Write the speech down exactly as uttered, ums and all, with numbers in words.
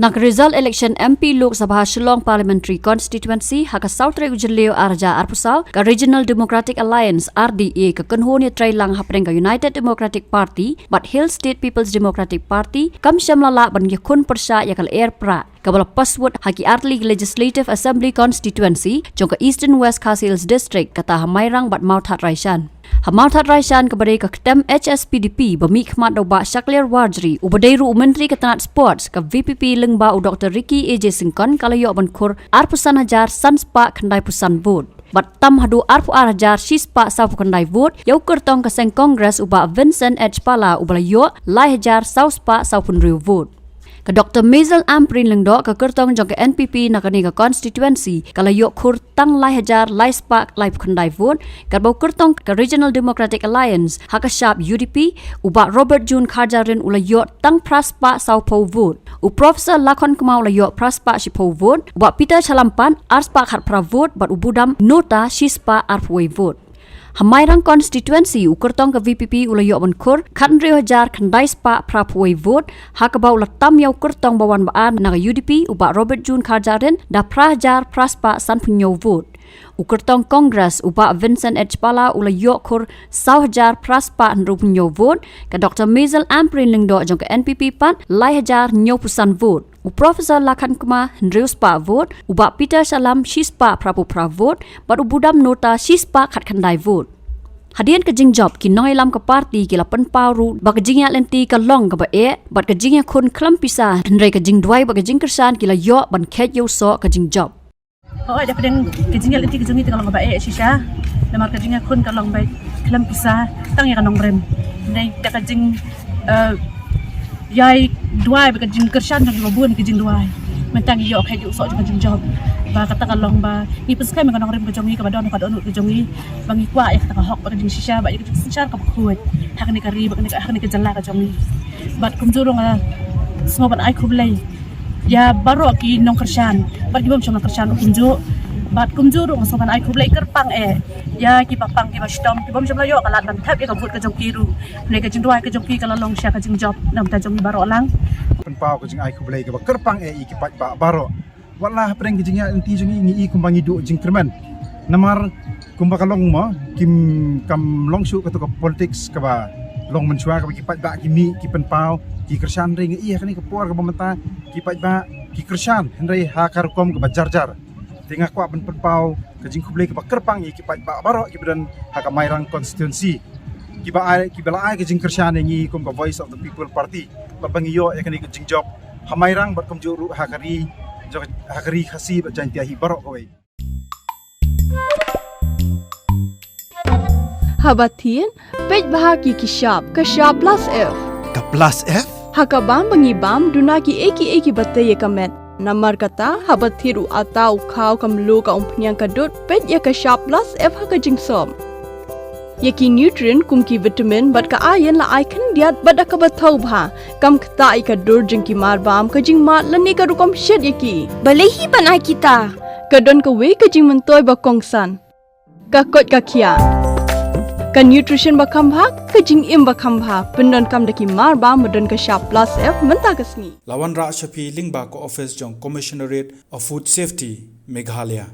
Na ka result election M P Lok Sabha Shillong Parliamentary Constituency ha ka saw tarik u Jylliew ar hajar arphew saw, ka Regional Democratic Alliance, R D A, ka kynhun ïatreilang hapdeng ka United Democratic Party bad Hill State People's Democratic Party, kam shym la lah ban ïakhun pyrshah ïa ka lyer prah kaba la paswut ha ki artylli ki Legislative Assembly Constituency jong ka Eastern West Khasi Hills District, kata ha Mairang bad Mawthadraishan. Ha Mawthadraishan, kaba dei ka ktem H S P D P ba mihkhmat da u Bah Shakliar Warjri, uba dei ruh u Myntri ka tnat Sports ka V P P lyngba u Doctor Ricky A J Syngkon, ka la ïoh ban khur arphew san hajar san spah khyndaiphew san vote. Bad tam haduh arphew ar hajar shi spah sawphew khyndai vote ïa u kyrtong ka seng Congress u Bah Vincent H Pala, uba la ïoh lai hajar saw spah sawphew hynriew vote. Ka Doctor Maisel Ampareen Lyngdoh, ka kyrtong jong ka N P P na kane ka constituency, ka la ïoh khur tang lai hajar lai spah laiphew khyndai vote, katba u kyrtong ka Regional Democratic Alliance ha ka shap U D P, u Bah Robert June Kharjahrin, u la ïoh tang phra spah sawphew vote. U Professor Lakhon Kma u la ïoh phra spah shiphew vote, u Bah Peter Shallam pat ar spah khatphra vote, bad u Budam Nota shi spah arphew wei vote. Ha Mairang constituency, u kyrtong ka V P P u la ïoh ban khur khathynriew hajar khyndai spah phraphew wei vote, ha kaba u la tam ïa u kyrtong ba wan ba ar na ka U D P, u Bah Robert June Kharjahrin, da phra hajar phra spah sanphew hynñiew vote. U kyrtong Congress u Bah Vincent H Pala u la ïoh khur saw hajar phra spah hynriewphew hynñiew vote, ka Doctor Maisel Ampareen Lyngdoh jong ka N P P pat lai hajar hynñiewphew san vote. U Professor Lakhon Kma hynriew spah vote, u Bah Peter Shallam shi spah phraphew phra vote, bad u Budam Nota shi spah khatkhyndai vote. Hadien ka jingjop, ki nongïalam ka party ki la pynpaw ruh ba ka jingïaid lynti ka long kaba eh bad ka jingïakhun khlem pisa, hynrei ka jingduwai bad ka jingkyrshan ki la ïoh ban kheit ïa u soh ka jingjop. Hooid, hapdeng ka jingïaid lynti ka jong ngi te ka long kaba eh shisha. Namar ka jingïakhun ka long ba khlem pisa tang ïa ka nongrim. Hynrei da ka jing, eh, ïai duwai bad ka jingkyrshan jong ngi ba bun ki jingduwai, mynta ngi ïoh kheit ïa u soh jong ka jingjop. Ba kata ka long ba ngi pynskhem ïa ka nongrim ka jong ngi kaba don ha ka dohnud ka jong ngi, ba ngi kwah ïa kata ka hok bad ka jingshisha bad ïa ka jingsynshar kaba khuid ha kane ka ri bad ha kane ka, ha kane ka jylla ka jong ngi. Bad kumjuh ruh nga sngewbha ban ai khublei ïa baroh ki nongkyrshan bad ki bym shym la kyrshan ruh kumjuh. Bad kumjuh ruh nga sngewbha ban ai khublei kyrpang eh ïa ki bapang ki bashitom ki bym shym la ïoh ka lad ban thep ïa ka vote ka jong ki ruh. Hynrei ka jingduwai ka jong ki ka la long sha ka jingjop na ka bynta jong ngi baroh lang. Pynpaw ka jingai khublei kaba kyrpang eh ïa ki paidbah baroh. Wat la hapdeng ka jingïaid lynti jong ngi, ngi i kumba ngi duh jingkyrmen. Namar kumba ka long mo, kim, kam long shuh kato ka politics kaba long mynshuwa kaba ki paidbah ki mih ki pynpaw ki kyrshan, hynrei ngi i ha kane ka por kaba mynta ki paidbah ki kyrshan, hynrei ha ka rukom kaba jar jar. Te nga kwah ban pynpaw ka jingkhublei kaba kyrpang ïa ki paidbah baroh kiba don ha ka Mairang constituency, kiba ai, kiba la ai ka jingkyrshan ïa ngi kum ka Voice of the People Party, bad ba ngi ïoh ïa kane ka jingjop ha Mairang bad kumjuh ruh ha ka ri, ha ka ri Khasi bad Jaiñtia hi baroh kawei. Haba thied, peit bha ki, ki shap, ka shap plus F. Ka plus F? Ha ka bam ba ngi bam, duna kiei kiei kiba tei ïa ka met. Namar kata, haba thied u atta, u khaw, ka mluh, ka umphniang, ka dud, peit ïa ka shap plus F ha ka jingsop. Ïa ki nutrient kum ki vitamin bad ka iron la ai khyndiat bad da kaba thaw bha, kam ktah ïa ka dur jong ki marbam, ka jingmad lane ka rukom shet ïa ki. Balei hi ban ai kita? Ka don kawei ka jingmyntoi ba kongsan. Ka koit ka khiah. Ka nutrition ba kham bha, ka jingim ba kham bha, pyndonkam da ki marbam ba don ka shap plus F mynta ka sngi. La wanrah sha phi lyngba ka office jong Commissionerate of Food Safety, Meghalaya.